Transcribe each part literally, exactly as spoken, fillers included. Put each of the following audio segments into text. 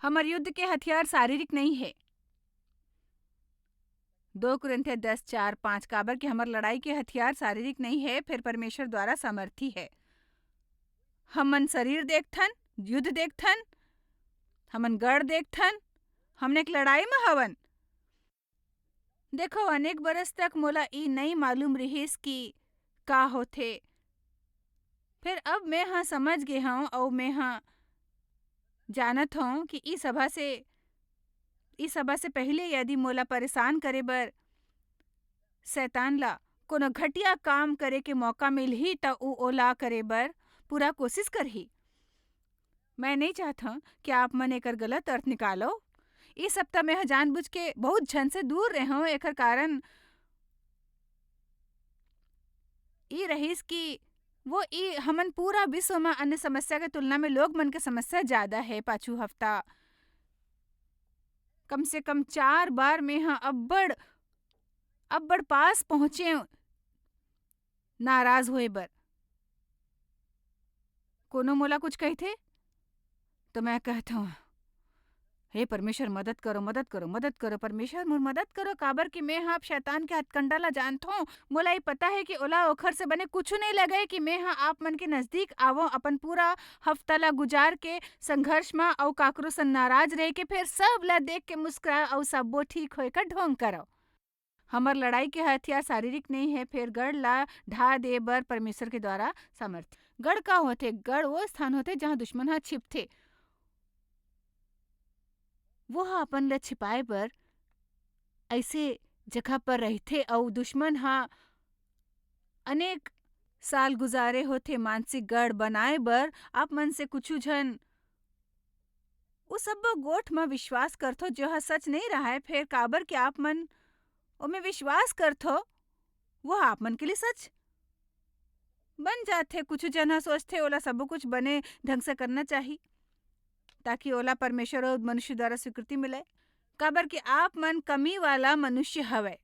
हमर युद्ध के हथियार शारीरिक नहीं हे। दो कुरिन्थिया दस, चार, पाँच, काबर कि हमर लड़ाई के हथियार शारीरिक नहीं हे, फेर परमेश्वर द्वारा सामर्थी हे। हमन शरीर देखथन, युद्ध देखथन, हमन गढ़ देखथन, हमन एक लड़ाई म हवन। देखो, अनेक बरस तक मोला ई नइ मालूम रिहिस कि का होथे। फेर अब मैं ह समझ गे हंव अउ मैं ह जानत हंव कि ई सभा से, ई सभा से पहिले यदि मोला परेशान करे बर शैतान ला कोनो घटिया काम करे के मौका मिलही, त ऊ ओला करे बर पूरा कोशिश करही। मैं नइ चाहत हंव कि आप मन एकर गलत अर्थ निकालो। इस सप्ताह मैं ह जानबूझ के बहुत झन से दूर रहे हंव, एकर कारण ई रहिस कि वो ई हमन पूरा विश्व म अन्य समस्या के तुलना में लोग मन के समस्या ज्यादा हे। पाछू हफ्ता कम से कम चार बार मैं ह अब्बड़, अब्बड़ पास पहुँचे नाराज होए बर। कोनो मोला कुछ कहिथे, तो मैं कहत हंव, "हे परमेश्वर, मदद करो, मदद करो, मदद करो, परमेश्वर, मोर मदद करो, काबर कि मैं ह अब शैतान के हथकंडा ला जानत हंव। मोला ये पता हे कि ओला ओखर से बने कुछु नइ लगे कि मैं ह आप मन के नजदीक आवंव, अपन पूरा हफ्ता ला गुजार के संघर्ष म अउ काकरो से नाराज रह के, फेर सब ला देख के मुस्कुराओ अउ सबो ठीक होए का ढोंग करो।" हमर लड़ाई के हथियार शारीरिक नइ हे, फेर गढ़ ला ढा दे बर परमेश्वर के द्वारा सामर्थ्य। गढ़ का होथे? गढ़ वो स्थान होथे, जहाँ दुश्मन ह छिपथे। वो ह अपन ला छिपाए बर ऐसे जगह पर रहिथे, अउ दुश्मन ह अनेक साल गुजारे होथे मानसिक गढ़ बनाए बर। आप मन से कुछु झन वो सब्बो गोठ म विश्वास करथो, जो ह सच नइ रहय, फेर काबर कि आप मन ओमे विश्वास करथो, वो ह आप मन के लिए सच बन जाथे। कुछु झन ह सोचथे, ओला सब्बो कुछ बने ढंग से करना चाही, ताकि ओला परमेश्वर अउ मनुष्य द्वारा स्वीकृति मिले, काबर कि आप मन कमी वाला मनुष्य हवय।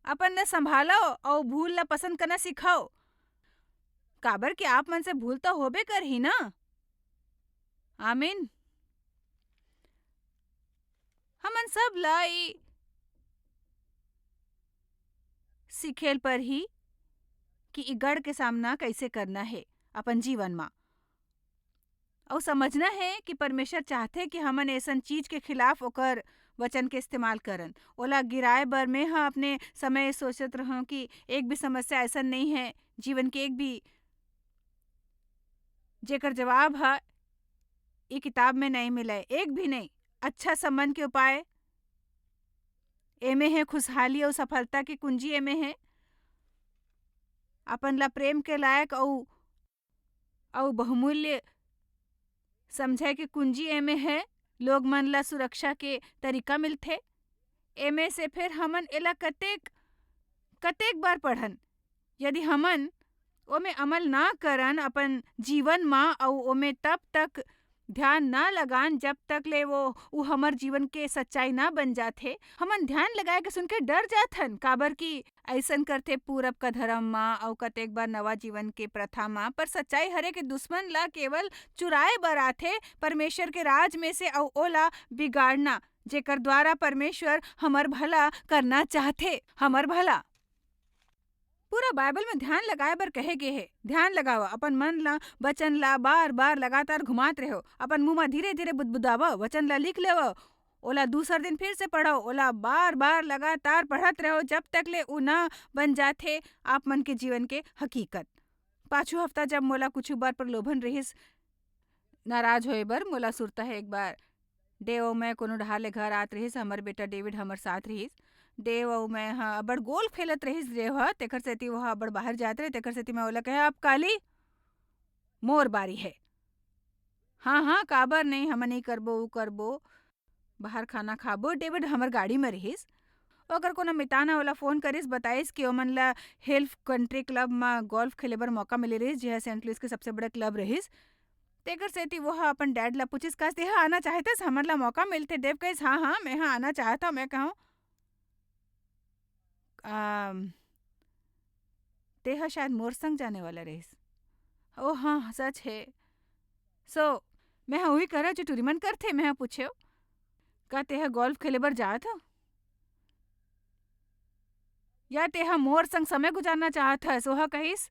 अपन ला संभालो अउ भूल ला पसंद करना सिखाओ, काबर कि आप मन से भूल तो होबे करही ना। आमीन। हमन सब ला ई सीखेल परही कि ई गढ़ के सामना कैसे करना हे अपन जीवन मा। अउ समझना हे कि परमेश्वर चाहथे कि हमन ऐसन चीज के खिलाफ ओकर वचन के इस्तेमाल करन। ओला गिराए बर मैं ह अपने समय सोचत रहूं कि एक भी समस्या ऐसन नहीं है जीवन के, एक भी, जेकर जवाब ह ए किताब में नहीं मिले, एक भी नहीं। अच्छा संबंध के उपाय एमे हे, खुशहाली अउ सफलता के कुंजी एमे हे। अपन ला प्रेम के लायक अउ, अउ बहुमूल्य समझे के कुंजी एमे हे। लोग मन ला सुरक्षा के तरीका मिलथे। एमे से फिर हमन एला कतेक, कतेक बार पढ़न, यदि हमन ओमे अमल ना करन अपन जीवन मा, अउ ओमे तब तक ध्यान ना लगान, जब तक ले वो, उ हमर जीवन के सच्चाई ना बन जाथे। हमन ध्यान लगाए के सुन के डर जाथन, काबर कि अइसन करथे पूरब का धर्म मा, अउ कतेक बार नवा जीवन के प्रथा मा। पर सच्चाई हरे के दुश्मन ला केवल चुराए बर आथे परमेश्वर के राज में से, अउ ओला बिगाड़ना, जेकर द्वारा परमेश्वर हमर भला करना चाहथे, हमर भला। पूरा बाइबल में ध्यान लगाए बर कहे गे हे। ध्यान लगाओ, अपन मन ला, वचन ला बार-बार लगातार घुमात रहो। अपन मुंह म धीरे-धीरे बुदबुदावो, वचन ला लिख लेवो, ओला दूसर दिन फिर से पढ़ो, ओला बार-बार लगातार पढ़त रहो, जब तक ले उ ना बन जाथे आप मन के जीवन के हकीकत। पाछू हफ्ता जब मोला कुछु बार प्रलोभन रिहिस नाराज होए बर, मोला सुरता हे एक बार डेव अउ मैं कोनो डहार ले घर आत रिहिस, हमर बेटा डेविड हमर साथ रिहिस। डेव अउ मैं ह अब्बड़ गोल्फ खेलत रिहिस, डेव ह, तेखर सेती वो ह अब्बड़ बाहर जात रहे, तेखर सेती मैं ओला कहे, "अब काली मोर बारी हे।" "हाँ, हाँ, काबर नहीं, हमन ई करबो, ऊ करबो, बाहर खाना खाबो।" डेविड हमर गाड़ी म रिहिस। ओकर कोनो मितान ह ओला फोन करिस, बताइस कि ओमन ला हिल कंट्री क्लब म गोल्फ खेले बर मौका मिले रिहिस, जेह सेंट लुइस के सबसे बड़े क्लब रिहिस। तेकर सेती वो ह अपन डैड ला पूछिस, "का तेहा आना चाहथस? हमन ला मौका मिलथे।" डेव कहिस, "हाँ, हाँ, मैं ह आना चाहत हंव।" मैं कहूं, "अम, तेहा शायद मोर संग जाने वाला रहिस।" "ओ हाँ, सच हे।" So, मैं ह उही करा जो टूरी मन करथे। मैं ह पूछेव, "का तेहा गोल्फ खेले बर जात हव? या तेहा मोर संग समय गुजारना चाहत हस?" ओह कहिस,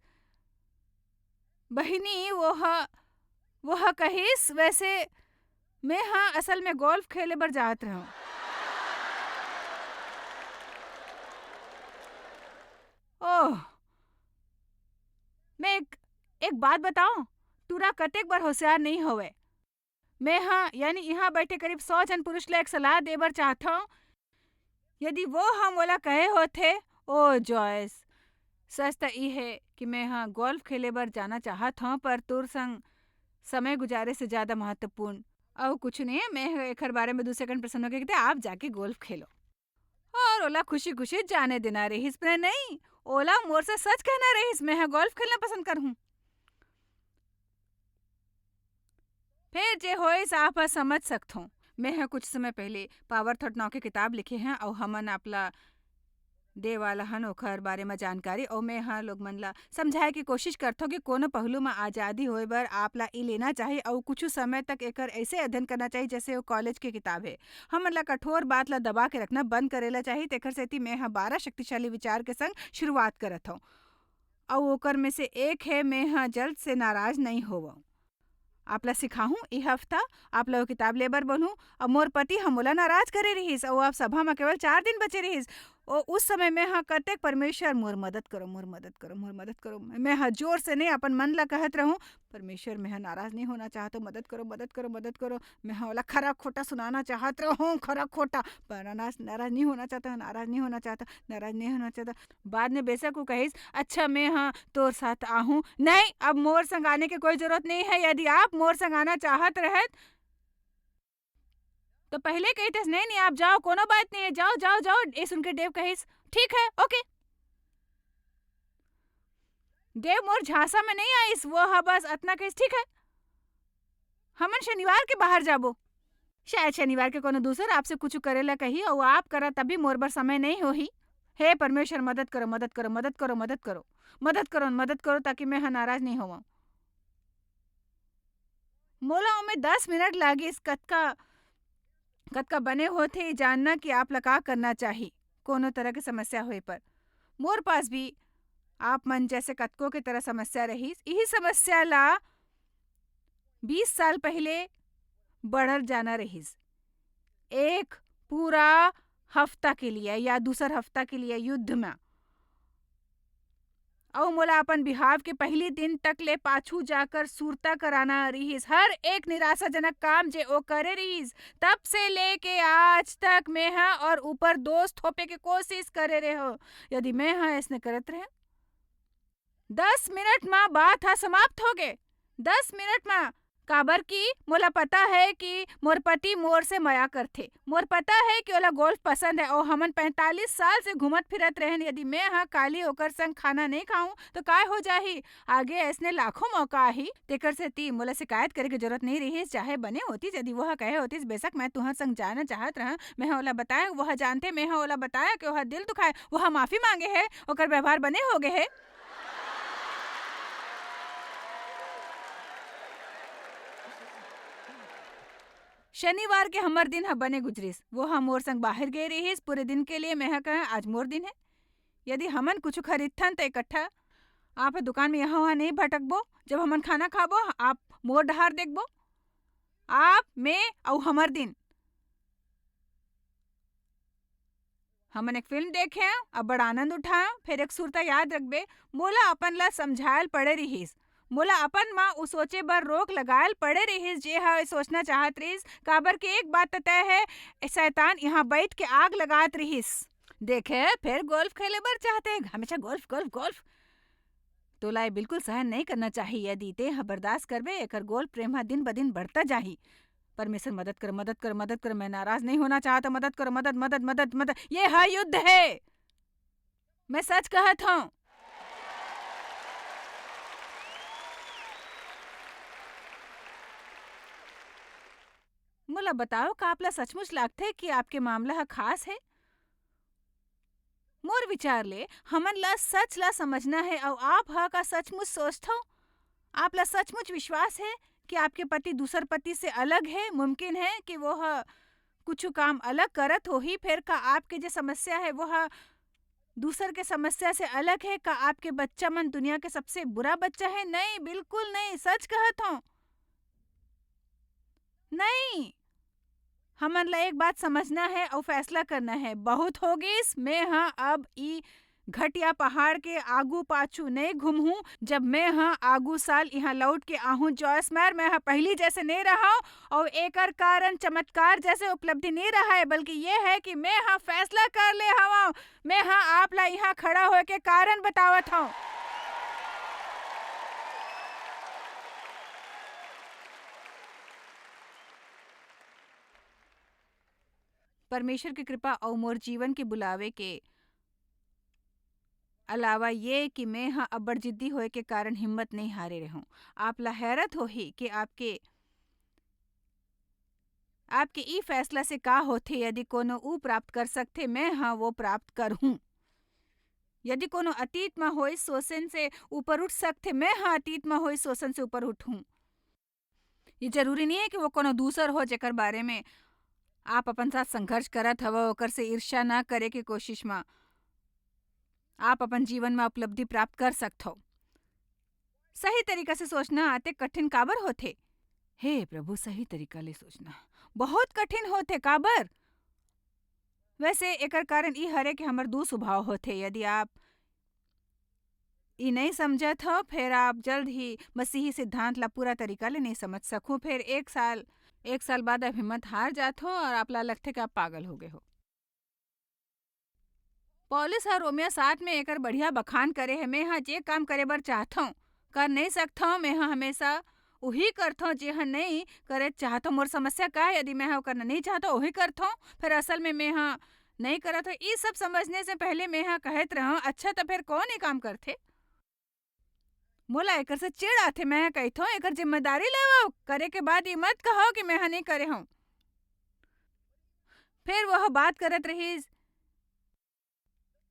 "बहिनी, वो ह, वो ह कहिस, वैसे मैं ह असल में गोल्फ खेले बर जात रहूं।" ओह, मैं एक, एक बात बताऊं, टूरा कतेक बर होशियार नहीं होवे। मैं ह, यानी इहां बैठे करीब सौ झन पुरुष ला एक सलाह दे बर चाहत हूं। यदि वो ह मोला कहे होथे, "ओ जॉयस, सच त ई हे कि मैं ह गोल्फ खेले बर जाना चाहत हूं, पर तोर संग समय गुजारे से ज्यादा महत्वपूर्ण अउ कुछ नहीं है। मैं ह एखर बारे में दू सेकंड प्रसन्न होके कहते, आप जाके गोल्फ खेलो।" और ओला खुशी-खुशी जाने देना रहिस, पर नहीं, ओला मोर से सच कहना रहिस, मैं ह गोल्फ खेलना पसंद करहूं। फेर जे होइस, आप ह समझ सकथो। मैं ह कुछ समय पहले पावर थॉट नाव के किताब लिखे हैं, अउ हमन आपला दे वाला हन ओखर बारे म जानकारी, अउ मैं ह लोग मन ला समझाए के कोशिश करथो कि कोनो पहलू म आजादी होए बर आप ला ई लेना चाही, अउ कुछ समय तक एकर ऐसे अध्ययन करना चाही, जैसे वो कॉलेज के किताब है। हमन ला कठोर बात ला दबा के रखना बंद करे ला चाही, तेखर सेती मैं ह बारह शक्तिशाली विचार के संग शुरुआत करत हौं। अउ ओकर में से एक है, मैं ह जल्द से नाराज नहीं होवं। आप ला सिखाहूं, ई हफ्ता आप ला वो किताब ले बर बोलहूं। अब मोर पति ह मोला नाराज करे रिहिस, अउ अब सभा म केवल चार दिन बचे रिहिस। ओ, उस समय मैं ह कतेक, "परमेश्वर, मोर मदद करो, मोर मदद करो, मोर मदद करो।" मैं ह जोर से नहीं, अपन मन ला कहत रहूं, "परमेश्वर, मैं ह नाराज नहीं होना चाहत हूं, मदद करो, मदद करो, मदद करो।" मैं ह ओला खरा खोटा सुनाना चाहत रहूं, खरा खोटा, पर नाराज, नाराज नहीं होना चाहता, नाराज नहीं होना चाहता, नाराज नहीं होना चाहता। बाद में बेशक वो कहिस, "अच्छा, मैं ह तोर साथ आहूं।" नहीं, अब मोर संग आने के कोई जरूरत नहीं है। यदि आप मोर संग आना चाहत रहत, तो पहले कहितेस, "नहीं, नहीं, आप जाओ, कोनो बात नहीं है, जाओ, जाओ, जाओ।" ये सुन के डेव कहिस, "ठीक है, ओके।" डेव मोर झांसा में नहीं आइस, वो ह बस अतना कहिस, "ठीक है, हमन शनिवार के बाहर जाबो।" शायद शनिवार के कोनो दूसर आपसे कुछ करे ला कही, अउ आप करा तभी मोर बर समय नहीं होही। हे परमेश्वर, मदद करो, मदद करो, मदद करो, मदद करो, मदद करो, मदद करो, ताकि मैं ह नाराज नहीं होवां। मोला ओमे दस मिनट लागिस। कतका, कतका बने होथे ये जानना कि आप ला का करना चाही कोनो तरह के समस्या होए पर। मोर पास भी आप मन जैसे कतको के तरह समस्या रहिस। इही समस्या ला बीस साल पहले बढ़ल जाना रहिस। एक पूरा हफ्ता के लिए या दूसर हफ्ता के लिए युद्ध में। अउ मोला अपन बिहाव के पहली दिन तक ले पाछू जाकर सुरता कराना रिहिस। हर एक निराशाजनक काम जे ओ करे रिहिस, तब से लेके आज तक मैं ह और ऊपर दोष थोपे के कोशिश करे रहे हो। यदि मैं ह ऐसने करत रहे, दस मिनट म बात ह समाप्त हो गे। दस मिनट म, काबर कि मोला पता है कि मोर पति मोर से मया करथे। मोर पता है कि ओला गोल्फ पसंद है, अउ हमन पैंतालीस साल से घूमत फिरत रहेन। यदि मैं ह काली ओकर संग खाना नहीं खाऊं, तो काय हो जाही? आगे ऐसने लाखों मौका आही, तेकर सेती मोला शिकायत करे के जरूरत नहीं रहिस। चाहे बने होतिस, यदि वह कहे होतिस, "बेशक मैं तुहर संग जाना चाहत रहं," मैं ह ओला बताया, वह जानते, मैं ह ओला बताया कि वह दिल दुखाए, वह माफी मांगे है, ओकर व्यवहार बने हो गए है। शनिवार के हमर दिन ह बने गुजरिस। वो ह मोर संग बाहर गे रिहिस। पूरे दिन के लिए मैं ह कहें, "आज मोर दिन है।" यदि हमन कुछ खरीदथन, त इकट्ठा। आप ह दुकान में यहाँ वहाँ नहीं भटकबो। जब हमन खाना खाबो, आप मोर डहार देखबो। आप, मैं अउ हमर दिन। हमन एक फिल्म देखे, अब्बड़ आनंद उठाए, फिर एक सुरता याद रखबे, मोला अपन ला समझायल पड़े रिहिस। मोला अपन म उ सोचे बर रोक लगायल पड़े रिहिस, जे ह सोचना चाहत रिहिस, काबर के एक बात त तय है, ए शैतान यहाँ बैठ के आग लगात रिहिस। देखे, फिर गोल्फ खेले बर चाहते हैं, हमेशा गोल्फ, गोल्फ, गोल्फ। तोला ये बिल्कुल सहन नहीं करना चाहिए। यदि ते ह बर्दाश्त करबे, एकर गोल्फ प्रेम ह दिन ब दिन बढ़ता जाही। परमेश्वर, मदद कर, मदद कर, मदद कर, मैं नाराज नहीं होना चाहता, मदद कर, मदद, मदद, मदद, मदद। ये ह युद्ध है, मैं सच कहत हूँ। मोला बताओ, का आप ला सचमुच लागथे कि आपके मामला ह खास है? मोर विचार ले, हमन ला सच ला समझना है, अउ आप ह का सचमुच सोचथव? आप ला सचमुच विश्वास है कि आपके पति दूसर पति से अलग हे? मुमकिन हे कि वो ह कुछु काम अलग करत होही, फेर का आपके जे समस्या हे, वो ह दूसर के समस्या से अलग हे? का आपके बच्चा मन दुनिया के सबसे बुरा बच्चा हे? नहीं, बिल्कुल नहीं, सच कहत हौं। नहीं, हमन ला एक बात समझना हे अउ फैसला करना हे। बहुत हो गिस, मैं ह अब ई घटिया पहाड़ के आगू पाछू नहीं घूमहूं। जब मैं ह आगू साल इहां लौट के आहूं, जॉयस मैर, मैं ह पहली जैसे नहीं रहंव अउ एकर कारण चमत्कार जैसे उपलब्धि नहीं रहय, बल्कि ये हे कि मैं ह फैसला कर ले हवंव। मैं ह आप ला इहां खड़ा होए के कारण बतावत हौं। परमेश्वर के कृपा अउ मोर जीवन के बुलावे के अलावा ये कि मैं ह अब्बड़ जिद्दी होए के कारण हिम्मत नहीं हारे रहूं। आप ला हैरत होही कि आपके, आपके ई फैसला से का होथे, यदि कोनो ऊ प्राप्त कर सकथे, मैं ह वो प्राप्त करहूं। यदि कोनो अतीत म होए शोषण से ऊपर उठ सकथे, मैं ह अतीत म होए शोषण से ऊपर उठहूं। ये जरूरी नहीं हे कि वो कोनो दूसर हो, जेकर बारे में आप अपन साथ संघर्ष करत हवव, ओकर से ईर्ष्या ना करे के कोशिश म आप अपन जीवन म उपलब्धि प्राप्त कर सकथव। सही तरीका से सोचना अतेक कठिन काबर होथे? हे प्रभु, सही तरीका ले सोचना बहुत कठिन होथे। काबर? वैसे एकर कारण ई हरे कि हमर दू स्वभाव होथे। यदि आप ई नहीं समझत हो, फेर आप जल्द ही मसीही सिद्धांत ला पूरा तरीका ले नहीं समझ सकहू। फेर एक साल, एक साल बाद आप हिम्मत हार जात हो और आप ला लगथे कि आप पागल हो गए हो। पौलुस ह रोमिया सात में एकर बढ़िया बखान करे हे, "मैं ह जे काम करे बर चाहत हौं, कर नहीं सकत हौं, मैं ह हमेशा उही करत हौं, जे ह नहीं करे चाहत हौं।" मोर समस्या का हे? यदि मैं ह ओकर नहीं चाहत हौं, उही करत हौं, फेर असल में मैं ह नहीं करत हौं। ई सब समझने से पहले मैं ह कहत रहौं, "अच्छा, त फेर कौन ये काम करथे?" मोला एकर से चिढ़ आथे। मैं ह कहिथौं, "एकर जिम्मेदारी लेवव, करे के बाद ये मत कहव कि मैं ह नहीं करे हौं।" फेर वह बात करत रहिस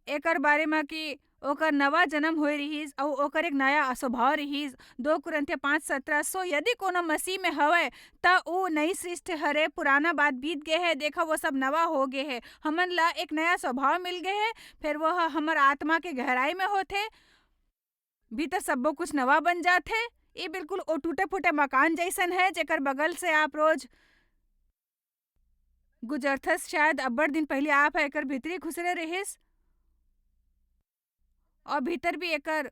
एकर बारे म कि ओकर नवा जन्म होए रिहिस अउ ओकर एक नया स्वभाव रिहिस। दो कुरिन्थिया पाँच सतरा, "सो यदि कोनो मसीह में हवय, त ऊ नई सृष्टि हरे, पुराना बात बीत गे हे, देखव, वो सब नवा हो गे हे, हमन ला एक नया स्वभाव मिल गे हे।" फेर वो ह हमर आत्मा के गहराई में होथे, भीतर सब्बो कुछ नवा बन जाथे। ये बिल्कुल ओ टूटे-फूटे मकान जइसन हे, जेकर बगल से आप रोज गुजरथस। शायद अब्बड़ दिन पहिली आप ह एकर भीतरी खुसरे रिहिस, और भीतर भी एकर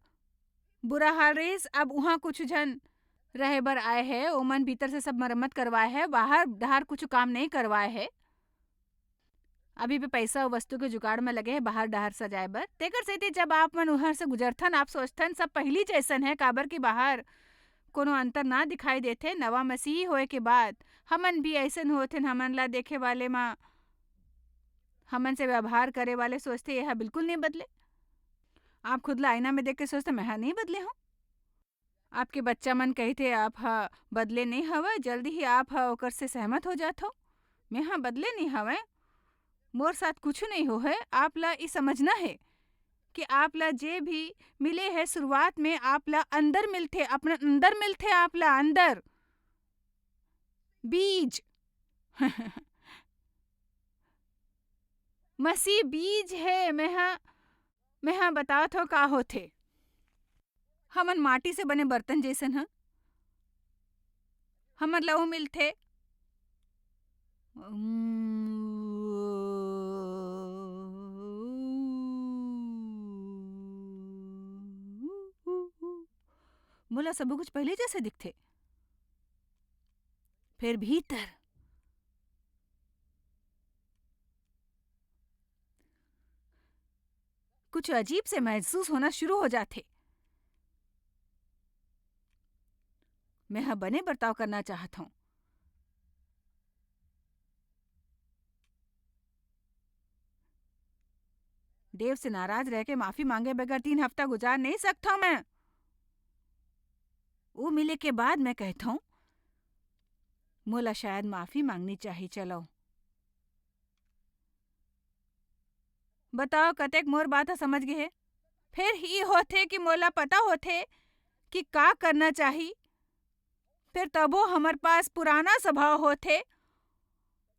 बुरा हाल रिहिस। अब उहाँ कुछ झन रहे बर आए हे, ओमन भीतर से सब मरम्मत करवाए हे, बाहर डहार कुछ काम नहीं करवाए हे। अभी भी पैसा अउ वस्तु के जुगाड़ में लगे हे बाहर डहार सजाए बर। तेकर सेती जब आप मन उहर से गुजरथन, आप सोचथन सब पहिली जैसन हे, काबर कि बाहर कोनो अंतर ना दिखाई देथे। नवा मसीही होए के बाद हमन भी अइसन होथन, हमन ला देखे वाले मा, हमन से व्यवहार करे वाले सोचथे, "ये ह बिल्कुल नहीं बदले।" आप खुद ला आईना में देख के सोचथे, "मैं ह नहीं बदले हूँ।" आपके बच्चा मन कहिथे, "आप ह बदले नहीं हवय," जल्दी ही आप ह ओकर से सहमत हो जाथो, "मैं ह बदले नहीं हवय, मोर साथ कुछ नहीं हो है।" आप ला ई समझना है कि आप ला जे भी मिले है, शुरुआत में आप ला अंदर मिलथे, अपना अंदर मिलथे, आप ला अंदर बीज। मसीह बीज है। मैं ह, मैं ह बतावत हो का होथे। हमन माटी से बने बर्तन जैसन ह, हमन ला वो मिलथे। मोला सबो कुछ पहले जैसे दिखथे, फिर भीतर कुछ अजीब से महसूस होना शुरू हो जाथे। मैं ह बने बर्ताव करना चाहत हूँ। देव से नाराज रह के माफी मांगे बगैर तीन हफ्ता गुजार नहीं सकता हूँ मैं। वो मिले के बाद मैं कहता हूँ, "मोला शायद माफी मांगनी चाहिए।" चलो, बताओ, कतेक मोर बात ह समझ गे हे? फिर ही होथे कि मोला पता होथे कि का करना चाही, फिर तभो हमर पास पुराना स्वभाव होथे,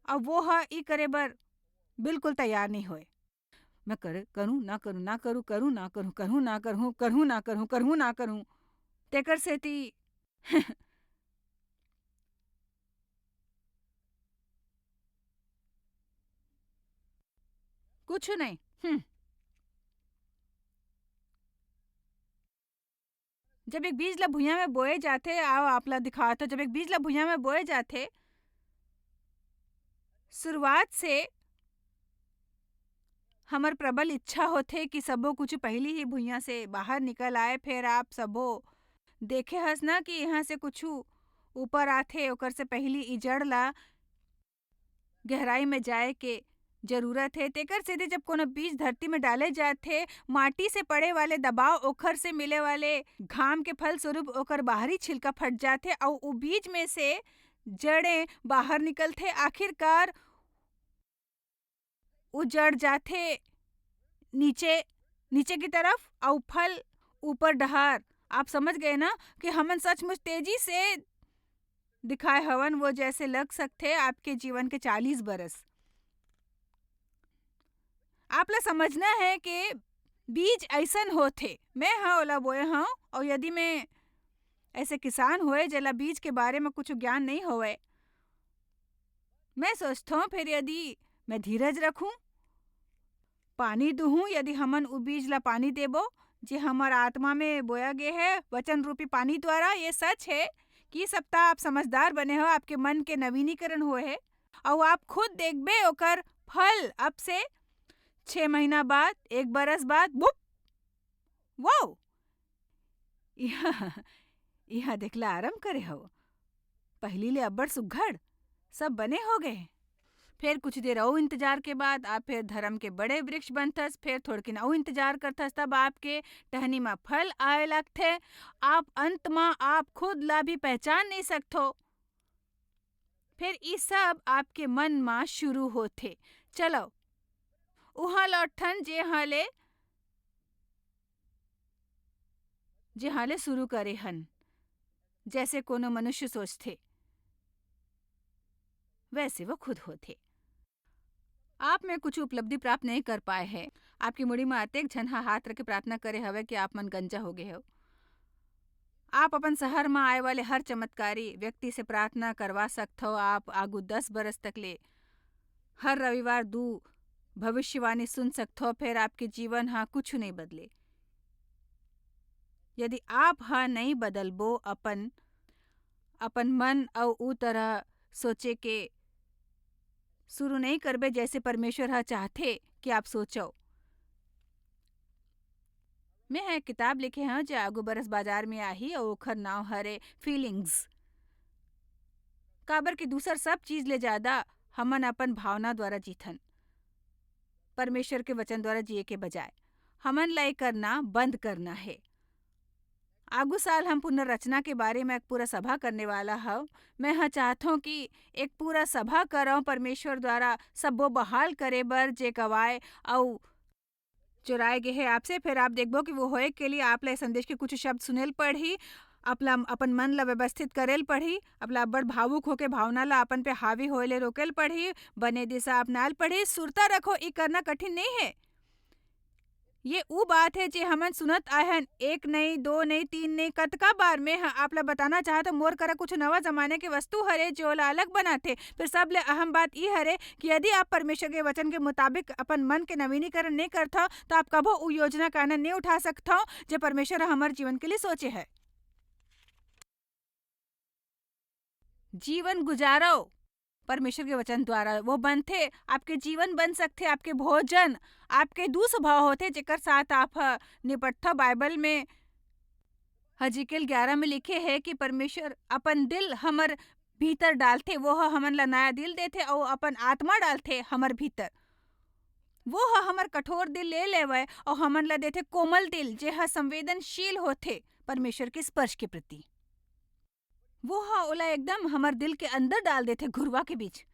अउ वो ह ई करे बर बिल्कुल तैयार नहीं होए। मैं करे, करूँ, ना करूँ, ना करूँ, करूँ, ना करूँ, करूँ, ना करूँ, करूँ, ना करूँ, करूँ, ना करूँ। तेकर सेती कुछ नहीं। हम्म। जब एक बीज ला भुइयां में बोए जाथे, आओ आप ला दिखावत हव, जब एक बीज ला भुइयां में बोए जाथे, शुरुआत से हमर प्रबल इच्छा होथे कि सबो कुछ पहिली ही भुइयां से बाहर निकल आए। फेर आप सबो देखे हस ना कि यहाँ से कुछ ऊपर आथे, ओकर से पहिली ई जड़ ला गहराई में जाए के जरूरत हे। तेकर सेती जब कोनो बीज धरती में डाले जाथे, माटी से पड़े वाले दबाव, ओखर से मिले वाले घाम के फलस्वरूप ओकर बाहरी छिलका फट जाथे अउ उ बीज में से जड़ें बाहर निकलथे। आखिरकार उ जड़ जाथे नीचे, नीचे की तरफ अउ फल ऊपर डहार। आप समझ गए ना कि हमन सचमुच तेजी से दिखाए हवन, वो जैसे लग सकथे आपके जीवन के चालीस बरस। आप ला समझना है कि बीज अइसन होथे, मैं ह ओला बोए हव, अउ यदि मैं ऐसे किसान होए जेला बीज के बारे में कुछ ज्ञान नहीं होवे, मैं सोचथव, फिर यदि मैं धीरज रखूं, पानी दूहूं, यदि हमन उ बीज ला पानी देबो, जे हमर आत्मा में बोया गे है वचन रूपी पानी द्वारा, ये सच है कि सप्ताह आप समझदार बने हो, आपके मन के नवीनीकरण होए है, अउ आप खुद देखबे ओकर फल अब से छह महीना बाद, एक बरस बाद, बुप, वो, इहाँ, इहाँ देखला आरंभ करे हव। पहिली ले अब्बड़ सुघ्घड़, सब बने हो गए। फेर कुछ देर अउ इंतजार के बाद आप फेर धरम के बड़े वृक्ष बनथस, फेर थोड़किन अउ इंतजार करथस, तब आपके टहनी म फल आए लगथे। आप अंत म आप खुद ला भी पहचान नहीं सकथो। फेर ई सब आपके मन म शुरू होथे। चलो, उहाँ लौटथन, जेहाँ ले, जेहाँ ले शुरू करे हन। जैसे कोनो मनुष्य सोचथे, वैसे वो खुद होथे। आप में कुछ उपलब्धि प्राप्त नहीं कर पाए हैं। आपकी मुड़ी में अतेक झन हा हाथ रख के प्रार्थना करे हवे कि आप मन गंजा हो गए हो। आप अपन शहर में आए वाले हर चमत्कारी व्यक्ति से प्रार्थना करवा सकथो। आप आगू दस बरस तक ले हर रविवार दू भविष्यवाणी सुन सकथो, फेर आपके जीवन हा कुछ नहीं बदले। यदि आप हा नहीं बदलबो, अपन, अपन मन अउ उ तरह सोचे के शुरू नहीं करबे, जैसे परमेश्वर हा चाहथे कि आप सोचो। मैं ह एक किताब लिखे हव, जे आगू बरस बाजार में आही, अउ ओखर नाव हरे फीलिंग्स। काबर कि दूसर सब चीज ले ज्यादा हमन अपन भावना द्वारा जीथन, परमेश्वर के वचन द्वारा जिए के बजाय। हमन ला ये करना बंद करना है। आगू साल हम पुनर्रचना के बारे में एक पूरा सभा करने वाला हव। मैं ह चाहत हव कि एक पूरा सभा करव, परमेश्वर द्वारा सब्बो बहाल करे बर, जे गवाए अउ चुराए गे हे आपसे। फिर आप देखबो कि वो होए के लिए आप ला ए संदेश के कुछ शब्द सुनेल पड़ही, अपला, अपन मन ला व्यवस्थित करेल पड़ही, अपला अब्बड़ भावुक होके भावना ला अपन पे हावी होए ले रोकेल पड़ही, बने दिशा अपनाएल पड़ही। सुरता रखो, ई करना कठिन नहीं है। ये ऊ बात है जे हमन सुनत आए हन, एक नहीं, दो नहीं, तीन नहीं, कतका बार। मैं ह आप ला बताना चाहत हव, मोर करा कुछ नवा जमाने के वस्तु हरे, जे ओला अलग बनाथे। फिर सबले अहम बात ई हरे कि यदि आप परमेश्वर के वचन के मुताबिक अपन मन के नवीनीकरण नहीं करथव, तो आप कभो उ योजना का आनंद नहीं उठा सकथव, जे परमेश्वर ह हमर जीवन के लिए सोचे है। जीवन गुजारो परमेश्वर के वचन द्वारा, वो बनथे। आपके जीवन बन सकथे, आपके भोजन, आपके दू स्वभाव होथे, जेकर साथ आप ह निपटथव। बाइबल में हजीकेल ग्यारह में लिखे है कि परमेश्वर अपन दिल हमर भीतर डालथे, वो ह हमन ला नया दिल देथे अउ अपन आत्मा डालथे हमर भीतर। वो ह हमर कठोर दिल ले लेवय अउ हमन ला देथे कोमल दिल, जे ह संवेदनशील होथे परमेश्वर के स्पर्श के प्रति। वो ह ओला एकदम हमर दिल के अंदर डाल देथे, घुरवा के बीच।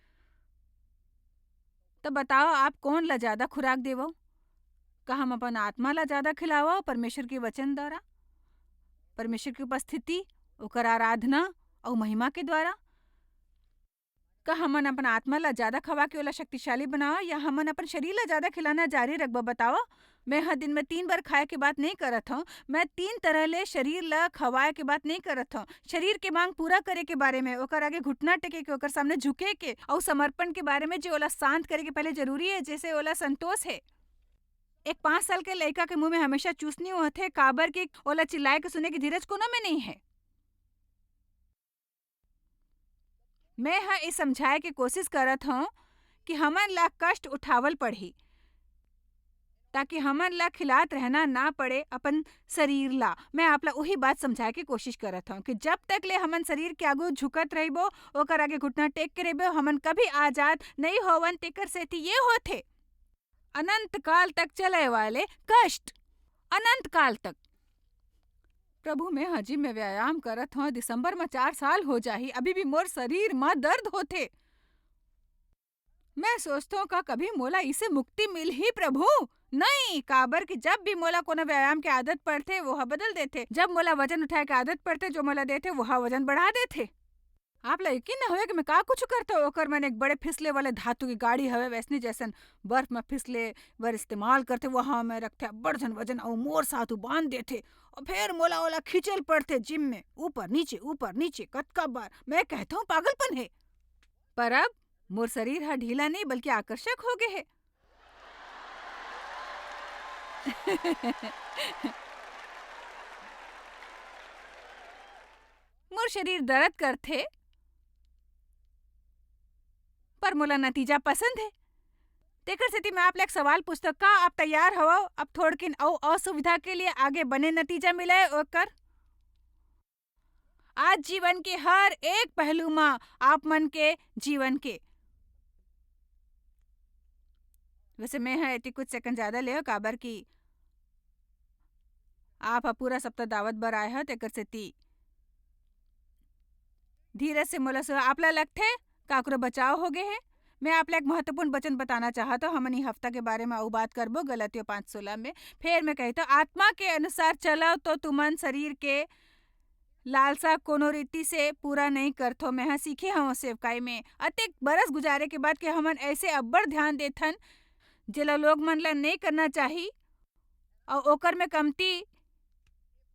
तब बताओ, आप कौन ला ज्यादा खुराक देवो? का हम अपन आत्मा ला ज्यादा खिलावो परमेश्वर के वचन द्वारा, परमेश्वर की उपस्थिति, ओकर आराधना, अउ महिमा के द्वारा? का हमन अपन आत्मा ला ज्यादा खवा के ओला शक्तिशाली बनाओ, या हमन अपन शरीर ला ज्यादा खिलाना जारी रखबो? बताओ, मैं ह दिन में तीन बार खाए के बात नहीं करत हूँ, मैं तीन तरह ले शरीर ला खवाए के बात नहीं करत हूँ। शरीर के मांग पूरा करे के बारे में, ओकर आगे घुटना टेके के, ओकर सामने झुके के, अउ समर्पण के बारे में, जे ओला शांत करे के पहले जरूरी है, जैसे ओला संतोष है। एक पाँच साल के लइका के मुंह में हमेशा चूसनी होथे, काबर कि ओला चिल्लाए के सुने के धीरज कोनो में नहीं है। मैं ह ए समझाए के कोशिश करत हूँ कि हमन ला कष्ट उठावल पड़ही, ताकि हमन ला खिलात रहना ना पड़े अपन शरीर ला। मैं आप ला उही बात समझाए के कोशिश करत हूँ कि जब तक ले हमन शरीर के आगू झुकत रहिबो, ओकर आगे घुटना टेक के रहिबो, हमन कभी आजाद नहीं होवन। तेकर सेती ये होथे अनंत काल तक चले वाले कष्ट, अनंत काल तक। प्रभु, मैं ह जिम में व्यायाम करत हूँ, दिसंबर में चार साल हो जाही, अभी भी मोर शरीर में दर्द होथे। मैं सोचथों, का कभी मोला इसे मुक्ति मिलही, प्रभु? नहीं, काबर कि जब भी मोला कोनो व्यायाम के आदत पड़थे, वो ह बदल देथे। जब मोला वजन उठाए के आदत पड़थे, जो मोला देथे, वो ह वजन बढ़ा देथे। आप ला यकीन न होवे कि मैं का कुछ करथों। ओकर मन एक बड़े फिसले वाले धातु के गाड़ी हवे, वैसने जैसन बर्फ में फिसले बर इस्तेमाल करथे, वहाँ में रखथे अब्बड़ झन वजन, अउ मोर साथ उ बांध देथे, अउ फेर मोला ओला खींचल पड़थे जिम में, ऊपर नीचे, ऊपर नीचे, कतका बार। मैं कहथों, पागलपन है। पर अब मोर शरीर ह ढीला नहीं, बल्कि आकर्षक हो गए है। मोर शरीर दर्द करथे, पर मोला नतीजा पसंद है। तेकर सेती मैं आप ले एक सवाल पूछथों, का आप तैयार हवव अब थोड़किन अउ असुविधा के लिए, आगे बने नतीजा मिले ओकर? आज जीवन के हर एक पहलू म आप मन के जीवन के। वैसे मैं ह एती कुछ सेकंड ज्यादा लेव, काबर कि आप ह पूरा सप्ताह दावत बर आए ह, तेकर सेती धीरज से मोला सुन। आप ला लगथे काकरो बचाव हो गए हे? मैं आप ला एक महत्वपूर्ण वचन बताना चाहत हूँ। हमन ई हफ्ता के बारे में अउ बात करबो, गलतियों पाँच सोलह में। फेर मैं कहता, आत्मा के अनुसार चलो तो तुमन शरीर के लालसा कोनो रीति से पूरा नहीं करथो। मैं ह सीखे हवं सेवकाई में अतेक बरस गुजारे के बाद कि हमन ऐसे अब्बड़ ध्यान देथन, जेला लोग मन ला नहीं करना चाही, अउ ओकर में कमती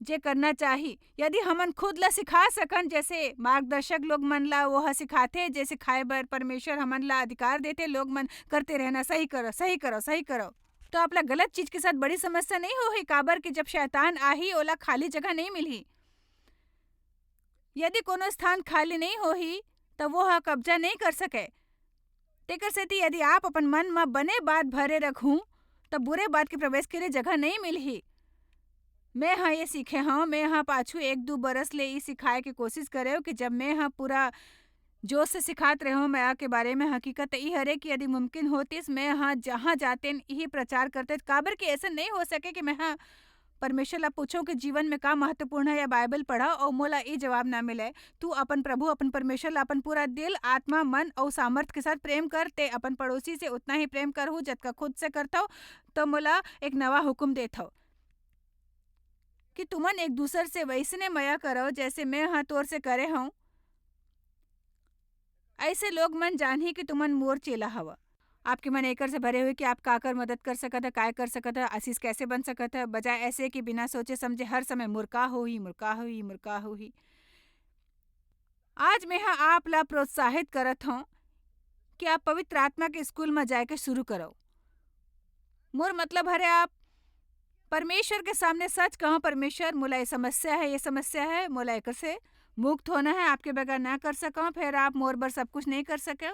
जे करना चाही। यदि हमन खुद ला सिखा सकन, जैसे मार्गदर्शक लोग मन ला वो ह सिखाथे, जे सिखाए बर परमेश्वर हमन ला अधिकार देथे, लोग मन करते रहना, "सही करो, सही करो, सही करो।" तो आप ला गलत चीज के साथ बड़ी समस्या नहीं होही, काबर कि जब शैतान आही, ओला खाली जगह नहीं मिलही। यदि कोनो स्थान खाली नहीं होही, त वो ह कब्जा नहीं कर सके। तेकर सेती यदि आप अपन मन म बने बात भरे रखहू, त बुरे बात के प्रवेश के लिए जगह नहीं मिलही। मैं ह ये सीखे हव, मैं ह पाछू एक दू बरस ले ई सिखाए के कोशिश करेव कि जब मैं ह पूरा जोश से सिखात रहेव मया के बारे में, हकीकत ई हरे कि यदि मुमकिन होतिस, मैं ह जहाँ जातेन इही प्रचार करते, काबर कि ऐसा नहीं हो सके कि मैं ह परमेश्वर ला पूछो कि जीवन में का महत्वपूर्ण है या बाइबल पढ़ो अउ मोला ई जवाब ना मिले। तू अपन प्रभु, अपन परमेश्वर ला अपन पूरा दिल, आत्मा, मन अउ सामर्थ के साथ प्रेम कर। ते अपन पड़ोसी से उतना ही प्रेम करहू जतका खुद से करथव। तो मोला एक नवा हुकुम देथव कि तुमन एक दूसर से वैसने मया करो, जैसे मैं ह तोर से करे हूँ। ऐसे लोग मन जानही कि तुमन मोर चेला हव। आपके मन एकर से भरे हुए कि आप काकर मदद कर सकत ह, काय कर सकत ह, आशीष कैसे बन सकत ह, बजाय ऐसे कि बिना सोचे समझे हर समय मुर्का होही, मुर्का होही, मुर्का होही। आज मैं ह आप ला प्रोत्साहित करत हूँ कि आप पवित्र आत्मा के स्कूल म जाए के शुरू करो। मोर मतलब हरे आप परमेश्वर के सामने सच कहो, "परमेश्वर, मोला ये समस्या है, ये समस्या है, मोला एकर से मुक्त होना है, आपके बगैर ना कर सको, फिर आप मोर बर सब कुछ नहीं कर सके।"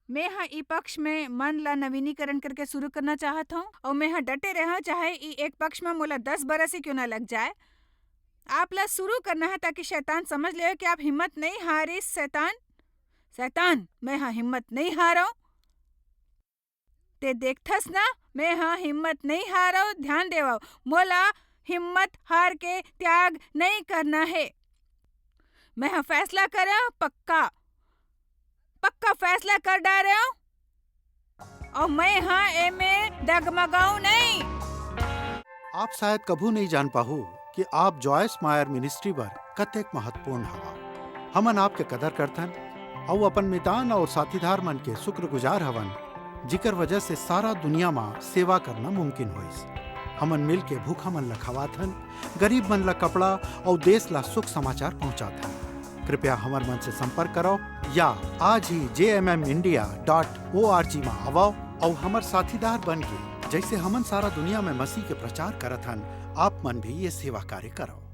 मैं ह ई पक्ष में मन ला नवीनीकरण करके शुरू करना चाहत हूँ अउ मैं ह डटे रहूँ, चाहे ई एक पक्ष में मोला दस बरस ही क्यों ना लग जाए। आप ला शुरू करना है ताकि शैतान समझ ले कि आप हिम्मत नहीं हारिस। शैतान, शैतान, मैं ह हिम्मत नहीं हारव। ते देखथस ना, मैं ह हिम्मत नहीं हारव। ध्यान देवव, मोला हिम्मत हार के त्याग नहीं करना है। मैं ह फैसला करेव, पक्का, पक्का फैसला कर डारेव, अउ मैं ह एमे डगमगाऊ नहीं। आप शायद कभू नहीं जान पाहू कि आप जॉयस मायर मिनिस्ट्री बर कतेक महत्वपूर्ण हवव। हमन आपके कदर करथन अउ अपन मितान अउ साथीदार मन के शुक्रगुजार हवन, जिकर वजह से सारा दुनिया म सेवा करना मुमकिन होइस। हमन मिल के भूखा मन ल खवाथन, गरीब मन ल कपड़ा अउ देश ल सुख समाचार पहुंचाथन। कृपया हमर मन से संपर्क करव या आज ही J M M India dot O R G म आवव अउ हमर साथीदार बन के, जैसे हमन सारा दुनिया में मसीह के प्रचार करत हन, आप मन भी ये सेवा कार्य करव।